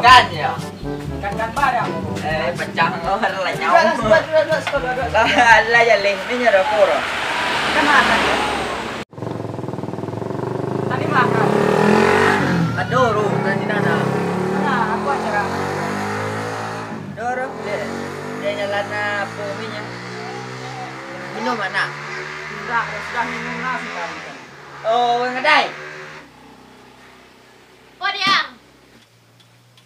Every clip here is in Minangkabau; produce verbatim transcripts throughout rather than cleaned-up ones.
Kan yo. Kan gambar yo. Eh, pacah lo, lah nyawa. Duduk lah, duduk, duduk, duduk, duduk, duduk. Lah, lah, jaleh, ni nyo ado apo ro? Kan makan yo. Tadi makan. Ado ro, tadi nana. Nah, apo acara? Ado ro, dek, dek jalan apo minyo? Minum anak. Sudah, sudah minum lah sekarang. Oh, urang kadai. Ko diang.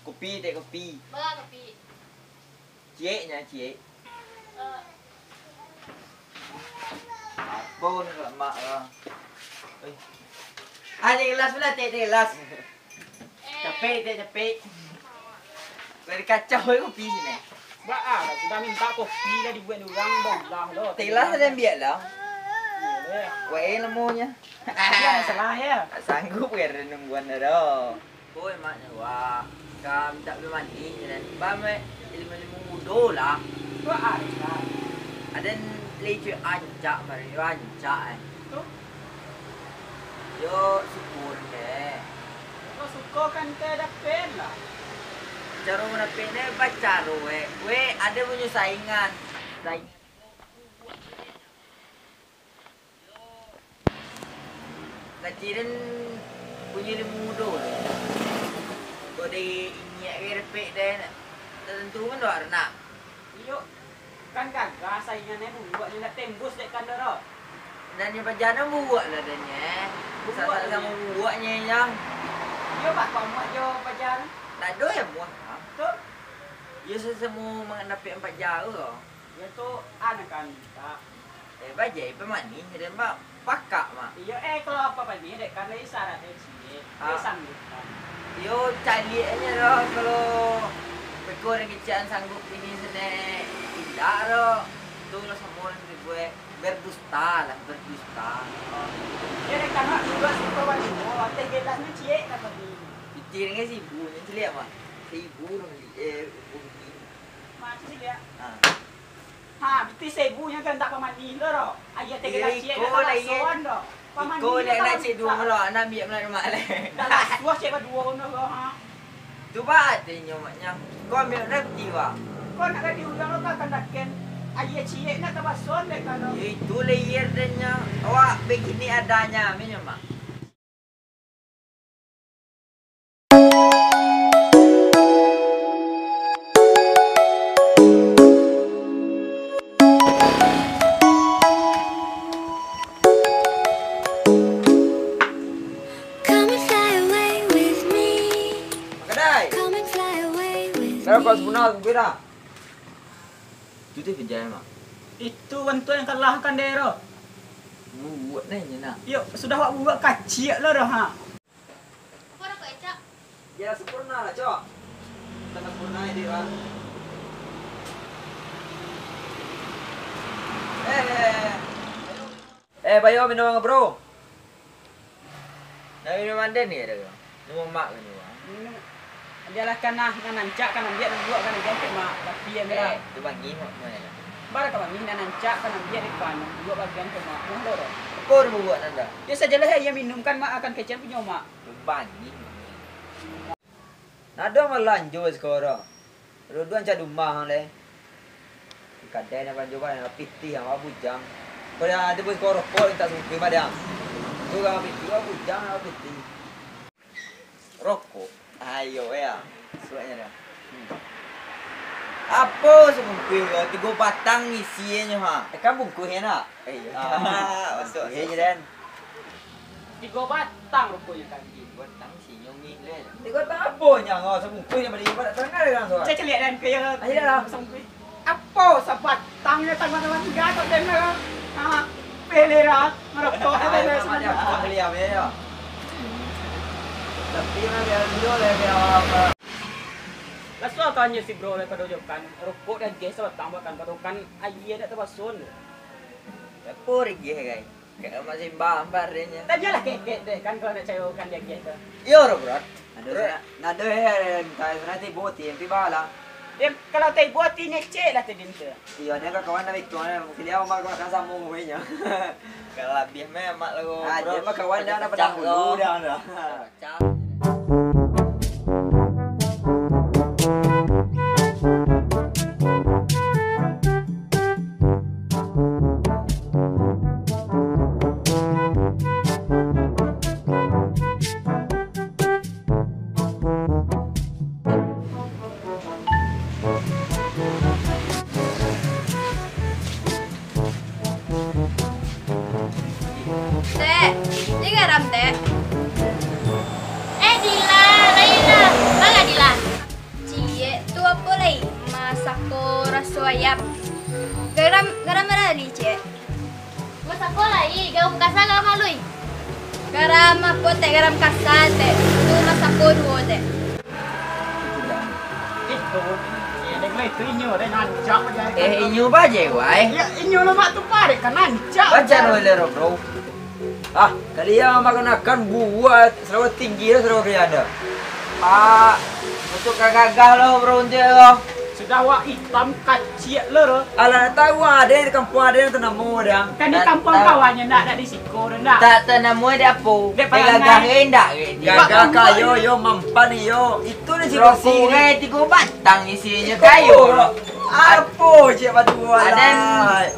Kopi, teh kopi. Ba kopi. Ciek nyo, ciek. Eh. Apo ni lemak lah. Eh. Ah, teh gelas pula, teh, teh gelas. Eh. Capek, teh, capek. Dari kacau kopi sini. Ba ah, sudah minta kopi lah dibuek urang, bongkah lo. Teh gelas ado ambiak lah. Iyo deh. Weh, lemonyo. Iyo, masalah yo. Tak sanggup kan nungguan dah. Oi, maknyo, wak, ka mintak bali manih, kan? Ba, mek, ilmu-ilmu mudo lah. Wak, arif lah. Aden leceh ancak, mari, yo ancak, eh. Tu? Yo, syukur, kek. Kok suko kan kek dapek lah. Caro mandapek ne bacaro, wek. Wek, ado punyo saingan. Saingan. Kacik den punyo ilmu mudo tu. Kok di inyiak ka dapek den, tantu kan doh nak. Iyo, kan gagah saingan e buruak nyo ndak tembus dek kan doh. Nan nyo paja nan buruak lah den nyo. Buruak sa-, samo buruak nyo nyo. Iyo, Pak, kok muah jo paja tu? Ndak ado yang muah, Pak. Tu? Iyo, sasamo mangandapek paja tu. Iyo tu, anak kan mintak. Eh, bajai pamanih, den ba-, pakak, mak. Iyo, eh, kalau apo panih, dek, kan dari syarat, eh, ciek. Ah. Eh, sanggup, kan. Iyo, caliak aja doh, kalau beko urang kecek an sanggup ini, sanak, indak doh. Tu lah samo urang dibuek berdusta lah, berdusta. Iyo, dek, kan, mak, dulu suko banyu, teh gelas ni ciek, kan, tadi. Pitih dengan sibu, ni caliak, mak. Sibu dong, eh, rupiah. Macam sih, ya? Ah. Ha, beti sebu nyo kan tak pamanih lo, ro. Ayo teh gelas ciek iko lah, iko lah, cik duo lo, anak ambiak malah rumah leh. Dah lah, suah cek baduo no lo, ha. Tu ba atinyo, maknyo. Ko ambiak lah beti, Wak. Ko nak ka diulang lo, ka kandaken. Ayo ciek nak tabason dek kalau. Yo, itu layar dan nyo. Awak begini adanya, minyo, Mak. Come and fly away with me. Makadai. Come and fly away with me. Kalau kau sebenar, aku kira. Tu teh pijai, Mak. Itu bantuak yang kalah kan, Dero? Buruak nyo, nak. Yo, sudah awak buruak kaciak lah dah, ha. Apo dah kau ecak? Yo, sampurno lah, Cok. Tambah sampurno, Dek, Mak. Eh, eh, eh. Eh, payo minum, Bro. Nah, minum anden ni ado ko. Minum mak ko ni, Bang. Minum, biarlah kan nah, nan rancak kan ambiak, nan buruak kan ambiak, mak. Tapi yo, eh, tu bangih mak, mak. Bara ka bangih, nan rancak kan ambiak, di panu buruak bagian ka mak. Nah, ado. Ko buruak nan dah. Yo, sajolah yo minum kan, mak, akan kecek punyo mak. Tu bangih mak. Nado malanjo sakarang. Rodo ancak dumah leh. Kadai nan balanjo kan, pitih, ah, bujang. Kau dah ada bos kau rokok, mintak sungkui, Madam. Tu kan pitih, ah, bujang, ah, pitih. Rokok? Ayo, ya. Suaknya dah. Hmm. Apo sabungkuih ko? Tigo batang isinyo, ha. Eh, kan bungkuih, nak? Eh, iyo. Ah, masuk, masuk. Iyo, Dan. Tigo batang ruponyo tadi. Tigo batang isinyo mih, Dan. Tigo batang apo nyo? Sabungkuih nyo bali, dak tadanga dek urang tu. Cek caliak, Dan, kaya. Ayo, dah. Sabungkuih. Apo sabatang nyo tangah-tangah tigo kok, Dan, lah. Ah, peleran, marokok, ayo, Dan, sama sama dia. Beli apo yo? Tapi mah biar dulu lah, biar apo. Raso kawan nyo si bro, daripada jokan, rokok dan gas sabatang, bahkan padokan aia dak tabason. Apo rigih, gai? Kayak masih bambar dia nya. Tanyalah kek-kek deh, kan, kalau nak cari kan dia gas tu. Iyo, bro. Nado, bro. Sa-, nado, eh, entah, sana tibo ti, tapi bala. Dia, kalau tibo ti, ngecek lah tadi tu. Iyo, dia kawan dah itu, eh, mungkin dia mau makan sama umurnya. Kalau habis mah, mak, lo, ah, bro, dia mah kawan dah, dah pecah dulu dah, dah. Pecah. Ayam. Garam, garam bara lai, Cek? Masako lai, garam kasa, garam aluih. Garam apo, Tek? Garam kasa, Tek. Tu masako duo, Tek. Eh, tu, eh, dek lai tu inyo, dek nancak aja. Eh, inyo baje, wai. Ya, inyo lemak tu parek kan nancak. Baca dulu, bro. Ah, kalian makan-makan buat sarawa tinggi lah, sarawa kalian ada. Pak, untuk gagah lo, bro, unjuk lo. Sudah wak itam kaciak lo, bro. Alah, nak tahu ada di kampung ada yang tanamo dah. Kan di kampung kawannya ndak, ndak di siko dah, ndak. Tak tanamo di apo? Dek parangai. Gagah indak, gagah kayo, yo, mampan, yo. Itu ni si rokok, eh, tigo batang isinyo kayo. Apo cek batu. Aden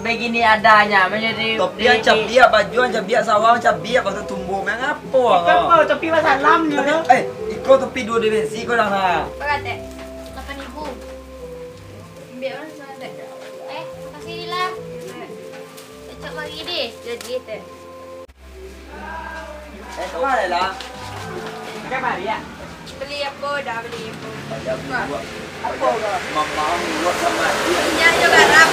begini adanya, menjadi topi yang cabiak, baju yang cabiak, sawah yang cabiak, batu tumbuh. Main apo? Iko apo? Topi basalam nyo tu. Eh, iko topi duo dimensi ko dah, ha. Berapa, Tek? Lapan ribu. Ambil mana, Tek? Eh, makasih lah. Cocok lagi deh. Jadi, Tek. Eh, kemana lah? Pakai mari ya? Beli apo dah, beli apo? Ada buah. Apo dah? Mama buah sama dia. Minyak jo garam.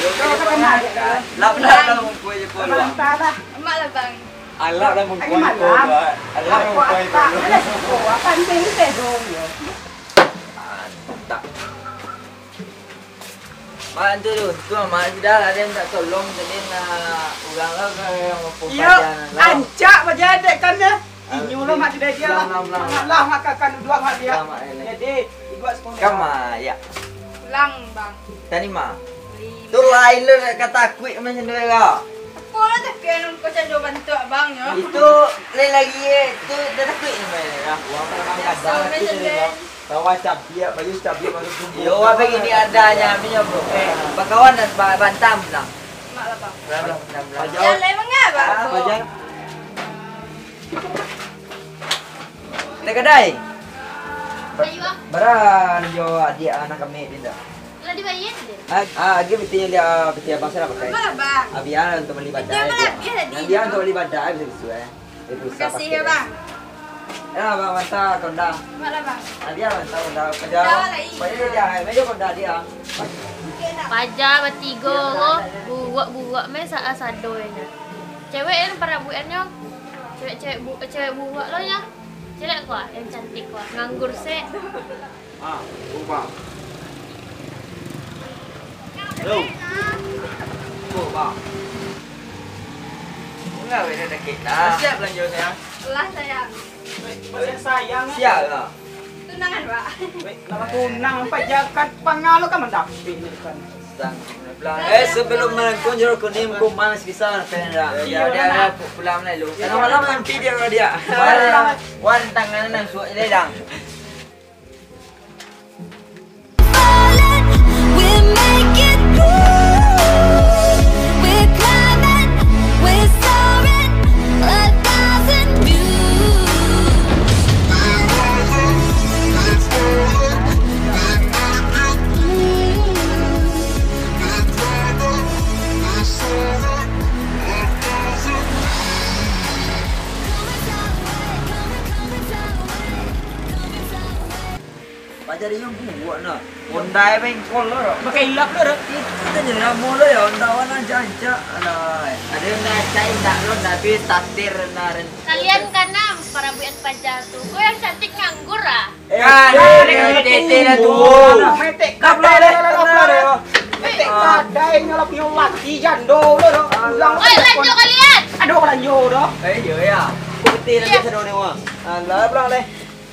Kau pakai mari ya? Lap, lap, lap, mungkui je kau. Sementara. Emak lah, Bang. Alah dah mungkui kau. Alah mungkui kau. Alah, suko. Apa ni teh dong ya? Mantap. Mak tu, tu, tu, mak sudah lah, dia minta tolong tadi nak urang lah, ke yang apa. Iyo, pajan lah. Ancak pajan dek kan ya. Ah, inyo lah mak sudah dia lah. Ulang, ulang, ulang. Lah mak kakan duduk mak dia. Ulang, mak, ya, ya. Jadi, ibuak sekolah. Kama, ya. Ulang, Bang. Tadi mah. Lima. Tu lain lo nak kata kuik macam tu ya. Apo lah tapi anu kau cando bantuak Bang yo. Itu lain lagi eh. Tu dah takuik ni main ya. Uang macam tu. Kawan cabiak, bayu cabiak baru tumbuh. Yo, apa gini adanya, apa nyo, bro? Eh, bakawan dan ba-, bantam lah. Mak lah, Bang. Belah, belah, belah, belah. Pajan. Jangan lain mangga, Bang. Ah, pajan. Tek Kadai. Ba-, Ayo, ah. Bara jo adiak anak kami pindah. Lah dibayar deh. Ah, ah, agi piti liak, piti abang saya pakai. Apa lah, Bang? Abian untuk beli badai. Itu apa lah, biar tadi. Abian untuk beli badai bisa-bisa eh. Makasih ya, Bang. Ya, Bang, mantap, konda. Mak lah, Bang. Nah, dia mantap, konda. Konda lagi. Banyak dia, banyak konda dia. Paja batigo ko, buruak-buruak meh sa-, sado nyo. Cewek yang parabuikannyo, cewek-cewek bu-, cewek buruak lo nyo. Cewek ko, yang cantik ko, nganggur se. Ah, ubah. Yo. Ubah. Enggak, beda dikit lah. Siap belanjo, sayang? Lah, sayang. Weh, masih sayang, eh? Siap lah. Tunangan, Pak. Weh, nama tunang, Pak? Jangan pangalo kan mandapik ni kan. Sang, belang. Eh, sebelum melengkung jeruk kuning, kuman sepisau, nak kena dah. Iya, dia, dia, dah. Pulang lah, lu. Tengah malam nanti dia kalau dia. Wan, wan tangan nang suak je dah. Falling, we make it through. We're climbing, we're soaring, a thousand views. Paja dia buak nah. Honda e bengkol lo, Rok. Pakai ilap lo, Rok. Itu tu je namo lo ya, Honda warna jancak. Alah. Ada Honda cai tak lo, tapi tatir nah. Kalian kanam, parabuikan paja tu. Kau yang cantik nganggur ah. Eh, kan, eh, eh, tete lah tu. Metek kadai lah, lah, lah, lah, lah. Metek kadai nyo lah punyo laki jando lo, Rok. Pulang. Oi, lanjut kalian. Aduh, lanjut, Rok. Eh, iya, ya. Kau betul lagi sado ni, wah. Alah, pulang deh.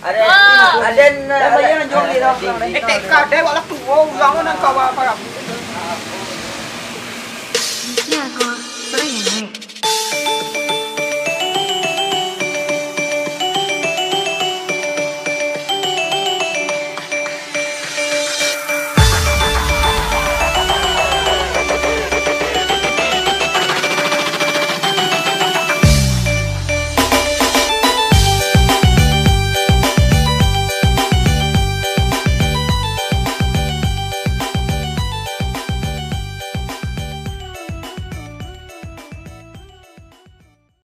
Ada, oh. Ada, ada, ada. Dah bayar jual dia dah. Eh, T K deh, wak lah tuo, ulang lah nan kawa apa. Nah, kawa.